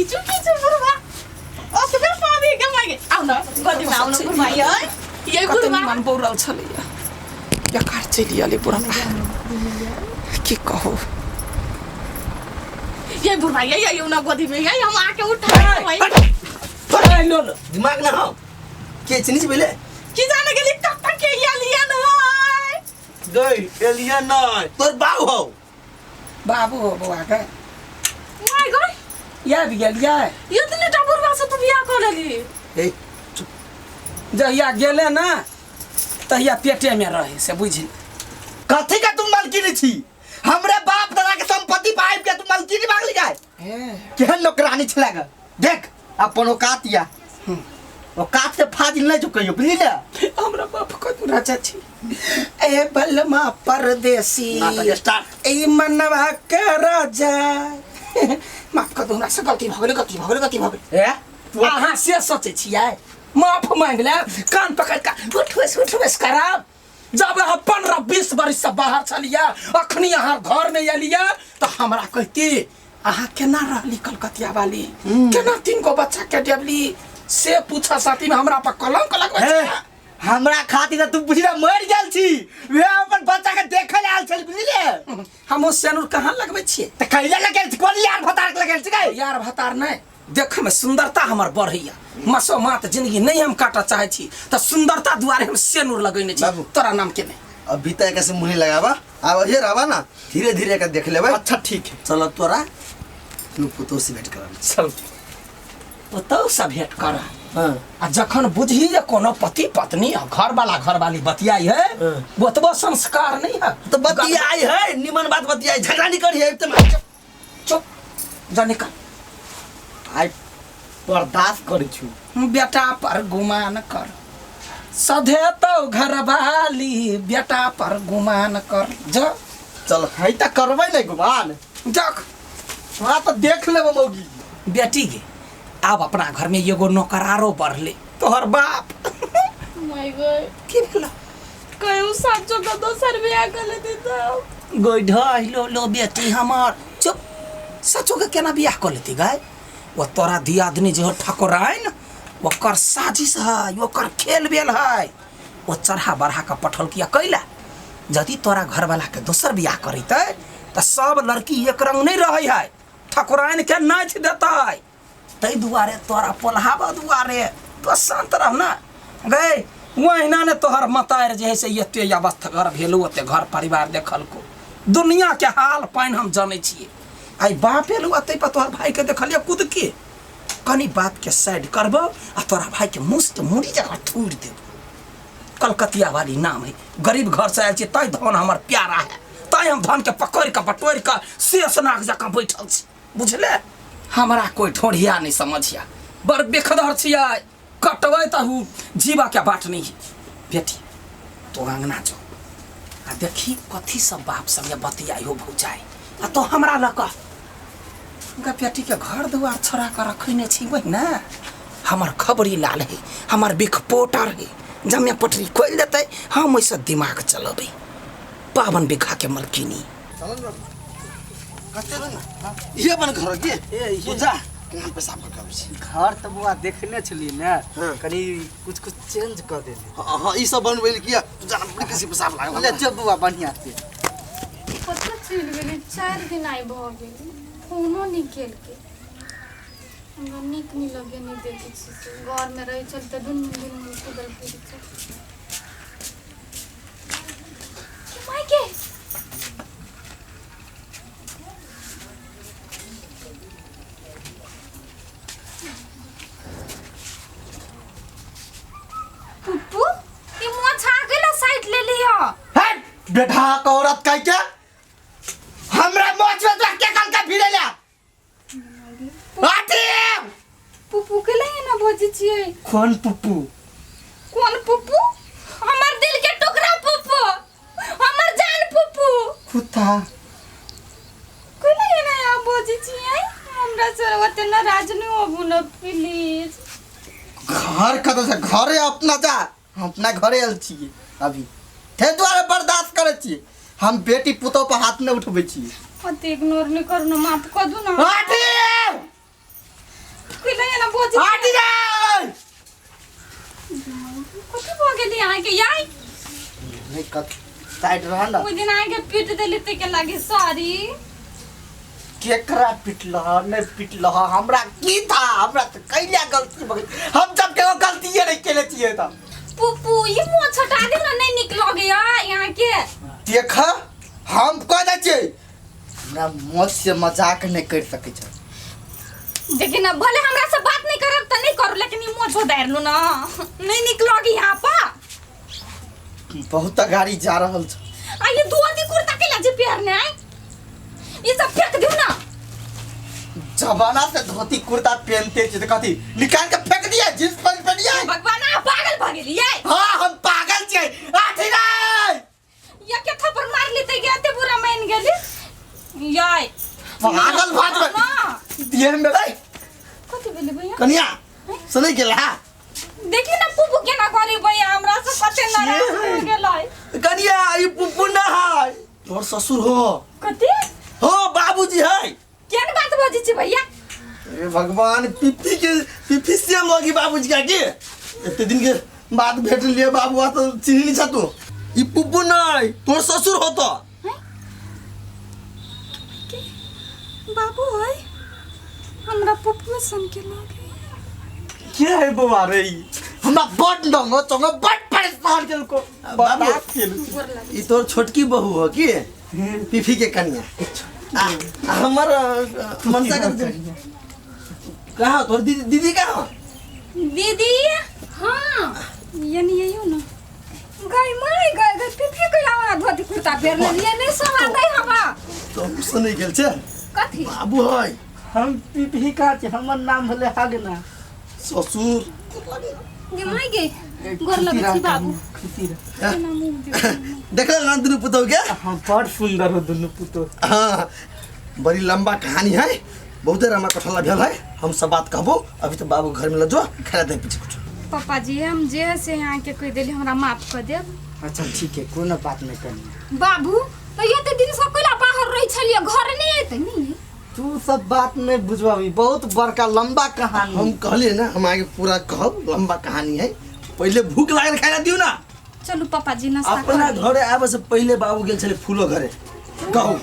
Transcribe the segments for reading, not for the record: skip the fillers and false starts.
खींचू खींचू बुढ़वा ओतबे पानी के मागे आउ न गोदी में आउ न बुढ़वा ये ये कते बुढ़वा निमन बौरल छलैया बेकार चलि एलै बुढ़वा की कहू ये बुढ़वा ये ये न गोदी में ये हम आके उठा भाई अरे लो लो दिमाग ना हो के चिन्ह छी पहिले की जाने गेली कब तक के ये लिया न गई एलियन नहीं तोर बाऊ हो बाबू हो बौआ के my God आबि गेलियै इतने टा बुढ़वा से तू बियाह कर लेली ए जहिया गेले ना तहिया पेटे में रहे से बुझि कथी का तुम मालकिनी छी हमरे बाप दादा के संपत्ति पाइप के तुम मालकिनी मांगली जाए केहन नौकरानी छला ग देख अपन औकात या औकात से फाजिल नहीं चुकइयो बुझली ना हमरा बाप को तू राजा छी ए बलमा परदेसी नाटक स्टार्ट। ए मनवा के राजा माफ कर दू हमरा से गलती भऽ गेलै गलती भऽ गेलै गलती भऽ गेलै ए तू अहाँ से सोचै छियै माफ मांगि लेब कान पकड़ि कऽ उठ बैस करब जब अहाँ 15-20 बरिस से बाहर छलियै अखनी अहाँ घरमे एलियै तऽ हमरा कहती अहाँ केना रहली कलकतिया वाली केना तीन गो बच्चा के देबली से पूछा साथी में हमरा पर कलंक लगबै ए, छै हमरा खातिर त तू बुझी ना मर गेल छी वे अपन बच्चा के देखे ले आयल छल बुझली हमहूँ सेनुर कहाँ लगबै छियै त कैला लगेल छी कोन यार भतार के लगेल छी गई यार भतार नहि देखै में सुंदरता हमर बढ़ैया मसो मात जिंदगी नहीं हम काटऽ चाहै छी तऽ सुंदरता दुआरे हम सेनुर लगेने छी बाबू। तोरा नाम के नहि अभी तक ऐसे मुँह नहीं लगावा अब ये रहवा ना धीरे धीरे का देख लेबै अच्छा ठीक है चल तोरा नु पुतोह से भेंट करब चल पुतहु से भेंट कर हाँ आ जखन बुझी जे कोनो पति पत्नी आ घरवाला घरवाली बतियाई है हाँ। ओतबो संस्कार नहीं है तो बतियाई है निमन बात बतियाई झगड़ा नहीं करी है तो चुप जा निकल आई बर्दाश्त करै छु बेटा पर गुमान कर सधे तो घरवाली बेटा पर गुमान कर जा चल है त करबै नै गुमान जख हाँ तो देख लेब मौगी बेटी गे आब अपना घर में एगो नौकरारो बढ़ले तोहर बाप my God की भेलो कहियो साचो के दोसर बियाह कर लेती तो गोइढ लो लो बेटी हमर चुप सचो के केना बियाह कर लेती गाय वो तोरा दियादनी जे हो ठकुराइन ओकर साजिश है ओकर खेल बेल है ओ चढ़ा बढ़ा के पठल किया कैला यदि तोरा घरवाला के दोसर बियाह करितै तऽ सब लड़की एक रंग नहीं रहै है ठकुराइन के नाच देतै ताहि दुआरे तोरा पोल्हाबऽ दुआरे तो शान्त रह ना गए ओहिना ने तोहर मतारि जे है से एते अवस्थगर भेलू ओते घर परिवार देखलको दुनिया के हाल पानि हम जनै छियै आइ बाप एलू आ ताहि पर तोहर भाईके देखलियै कूद के कनि बापके साइड करबौ आ तोरा भाईके मुँह मुड़ी जगह थूरि देबौ कलकतिया वाली नाम है गरीब घर से आयल छी तैं धन हमर प्यारा है तैं हम धन के पकड़ि कऽ बटोरि कऽ शेष नाग जकाँ बैठल छी बुझले हमरा कोई ढोढ़िया नहीं समझिया बड़ बेखदर छियै कटबै तऽ उ जीवा के बाट नहीं है बेटी तो अंगना जो आ देखी कथी सब बाप संगे बतियाई हो भौजाई आ तो हमरा लऽ कऽ हुनका बेटीके घर दुआर छोड़ा कऽ रखने छी वही ने हमर खबरी लाल है हमर बिख पोटर है जमे पटरी खोलि देतै हम ओहिसँ दिमाग चलेबै 52 बीघा के मलकिनी ये अपन घर के ए, तू जा कहाँ पेशाब कर के आबै छी घर तऽ बौआ देखने छली ने हाँ। कनी कुछ कुछ चेंज कऽ देली हाँ हाँ ई सब बनबैल किया तू जा बड़ी किसी पेशाब लागल ले चल बौआ बढ़िया से कतऽ चलि गेलै 4 दिन आइ भऽ गेल फोनो नहि केलकै हमरा नीक नहि लगै नहि देखै छी से घरमे रहै छल तऽ दुनू दुनू कुदल फिरै छल मायके पुप्पू ई मोछ आ गेला साइड ले लियो हट बेटा के औरत कह के हमरा मोछ में तो के कल का भिड़े ले आती पुप्पू के लिए ना बजै छियै कौन पुप्पू कोन पुप्पू हमर दिल के टुकड़ा पुप्पू हमर जान पुप्पू कुत्ता कोना एना अहाँ बजै छियै हमरा सर ओते नाराज नहि होबू ने प्लीज घर कतऽ छै घरे अपना जा हम अपना घरे आयल छियै अभी ताहि दुआरे बर्दाश्त करै छियै हम बेटी पुतोह पर हाथ नहि उठबै छियै ओते इग्नोर नहि करू ने माफ कऽ दू ने आती बजे हट रे। कथी भऽ गेली अहाँके याई? नहीं कत साइड रह ना। ओहि दिन अहाँके पीट देली ताहिके लागी सॉरी। केकरा पिटलह नहीं पिटलह हमरा की था, हमरा तो कैला गलती भऽ गेल, हम जब के गलती नहीं केले छियै त। पुप्पू ई मुँह छटा दे ना, नहीं निक लगैया अहाँके। देख हम कह दै छियै हमरा मौत से मजाक नहीं कर सकै छै। देखी ना भले हमरा से बात नहीं करब त नहीं करू, लेकिन ई मोछ उधार लू ना, नहीं निक लगी यहाँ पर। बहुत गाड़ी जा रहल छै। आ ये धोती कुर्ता के लाजे पहनने आए, ये सब फेंक दियो ना। जमाना से धोती कुर्ता पहनते छै त कथी निकाल के फेंक दिया, जींस पैंट पहनिए। भगवान आप पागल भ गेलियै। हां हम पागल छियै। आठी रे या के थप्पड़ मार लेते गया ते बुरा मान गेली याय पागल भ जेबै दिए में रे। कथी भेलै भैया? कनिया सुनै गेला देखी ना पुप्पू केना करे भैया हमरा से कते नाराज हो गेलै। कनिया ई पुप्पू ना है, तोहर ससुर हो। कथी हो बाबूजी है। केन बात बजै छी भैया? ए भगवान पिप्पी के पिप्पी से लगी बाबूजी का के एते दिन के बाद भेट लिए बाबू आ तो चिन्ह नहीं छ तू। ई पुप्पू नहीं तोहर ससुर हो तो बाबू है हमरा पुप्पू सन के लगे। के है बौआ रे? हमरा बड नंगो चंगो बड परेशान केलको। बाबू ई तोर छोटकी बहू हो की पिफी के कन्या? हमर मनसा के कहाँ तोर दीदी? दीदी कहाँ? दीदी हां यानी यही ना गई my गई गई पिफी के आवा धोती कुर्ता पहिर लेलिए नहीं सवाल नहीं हवा तो सुनै गेल छै कथी बाबू है। हम पिपी का छी, हमर नाम भेलै हगना। ससुर गे my गे गोर लगै छी बाबू। देखल ना दुनू पुतहु के? हां बड़ सुंदर हो दुनू पुतहु। हां बड़ी लंबा कहानी है, बहुते रमा कठला भेल है, हम सब बात कहबो। अभी तो बाबू घर में ल जो खड़ा दे पीछे कुछ। पापा जी हम जे है से यहाँ के कह देली हमरा माफ कर देब। अच्छा ठीक है कोनो बात नहीं करनी। बाबू तो ये ते दिन सब कोइला बाहर रही छलिए घर नहीं एते नहीं। तू सब बात नहीं बुझबाबी, बहुत बड़का लंबा कहानी। हम कहलिए ना हम आगे पूरा कहब, लंबा कहानी है। पहले भूख लागल खाना दियो ना। चलू पापा जी नाश्ता अपना घरे आबे से पहले बाबू गेल छले फूलो घरे कहू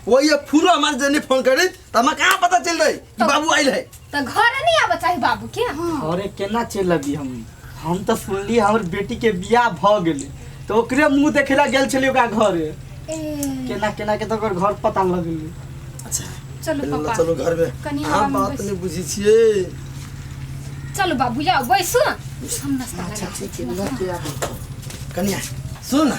वही फूलो हमार जने फोन करे त हमरा कहां पता चल रही कि बाबू आइल है। त घर नहीं आबे चाही बाबू के। हां अरे केना चल अभी हम त सुनली हमर बेटी के बियाह भ गेलै त ओकरे मुंह देखेला गेल छली ओकरा घरे। केना केना के त ओकर घर पता लगलै। अच्छा चलो पापा चलो घर में हम बात नहीं बुझी छिए। चलो बाबू जाओ बैसू हम नाश्ता अच्छा ठीक है ना। कन्या सुन ना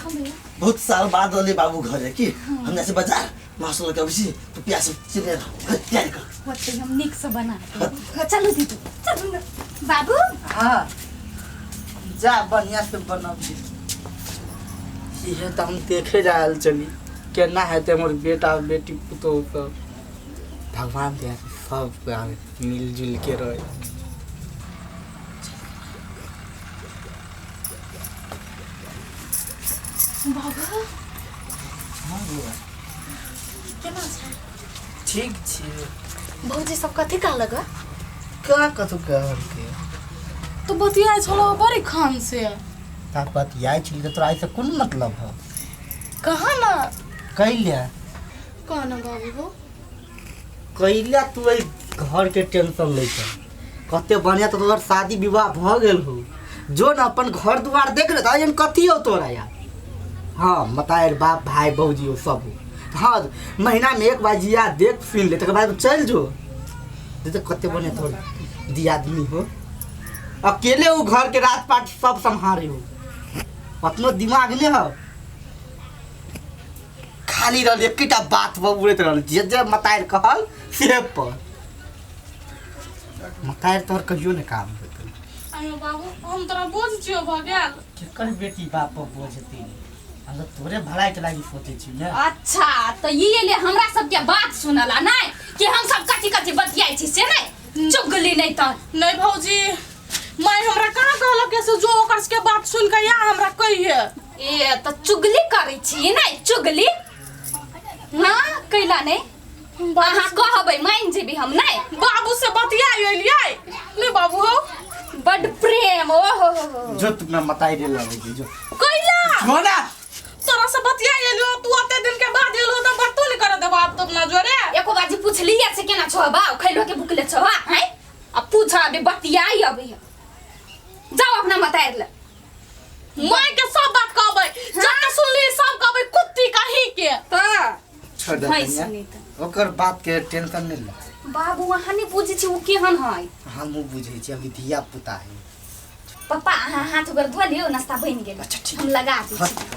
बहुत साल बाद अले बाबू घर है कि हम जैसे बाजार मासु लके अबसी तू प्यास चिने तैयारी कर होते हम निक से बना। चलो दीदी चलो ना बाबू। हां जा बढ़िया से बनाबी। इहे त हम देखे जायल चली केना हेतै हमर बेटा बेटी पुतोह सब। भगवान दया से सब मिलजुल के रहे। बाबा हां बौआ केना छै? ठीक छी। भौजी सब कथी कहलक? का कथू कहलकै? तो बतियाइ छलो बड़ी खान से। ता बतियाइ छली त तोरा एहिसँ कोन मतलब है? कहाँ ना कैला कहाँ ना बाबू हो कैला तू एहि घर के टेंशन लै छ? कते बढ़िया तो तोहर शादी विवाह भ गेल हो, जो न अपन घर दुआर देख ले त एहन कथी हो तोरा यार। हाँ मतार बाप भाई भौजी हो सब हो। हाँ महीना में एक बार जिया देख सुन ले तकर बाद चल जो। तो कते बढ़िया तोहर दियादनी हो, अकेले वो घर के रात पाट सब संभारे हो, अपनो दिमाग नहीं हो। खाली रहल एकटा बात उड़ैत रहल जे जे मतार कहल से पर मतार तोहर कहियो ने काम होतै। आयो बाबू हम तोरा बोझ छियो भ गेल। केकर बेटी बाप पर बोझ हेतै? हम त तोरे भलाई के लागि सोचै छी ने। अच्छा त ई एले हमरा सब के बात सुनला नहीं कि हम सब कथी कथी बतियाइ छी से नहीं चुगली नहीं त नहीं भौजी माय हमरा कहाँ कहलक से जो ओकर के बात सुन के या हमरा कहिए। ए त चुगली करै छी नहीं चुगली ना कैला नहीं। अहाँ कहबै मान जेबी हम नहीं। बाबू से बतिया एलियै ले बाबू हो। बड प्रेम ओ हो हो हो। जो तुम मताई रे लगे जो कैला जो ना तोरा से बतिया एलियो, तू ओते दिन के बाद एलो त बातो नहीं कर देबो आब तो अपना जोरे। एको बाजी पूछली से केना छो बा, खैलो के भुखले छो हैं? अब पूछ अबे बतियाई अबे जाओ अपना मतार ले। माय के सब बात कहबै, जते सुनली सब कहबै कुत्ती कहीं के। त छोड़ दे भैंस कन्या। नहीं त। ओकर बात के टेंशन नहीं ले। बाबू अहाँ नहीं बुझै छी ओ केहन है। हमहूँ बुझै छी, अभी धिया पुता है। पप्पा अहाँ हाथ गोर धो लियौ, नाश्ता बनि गेल। अच्छा, ठीक। हम लगा दै छी।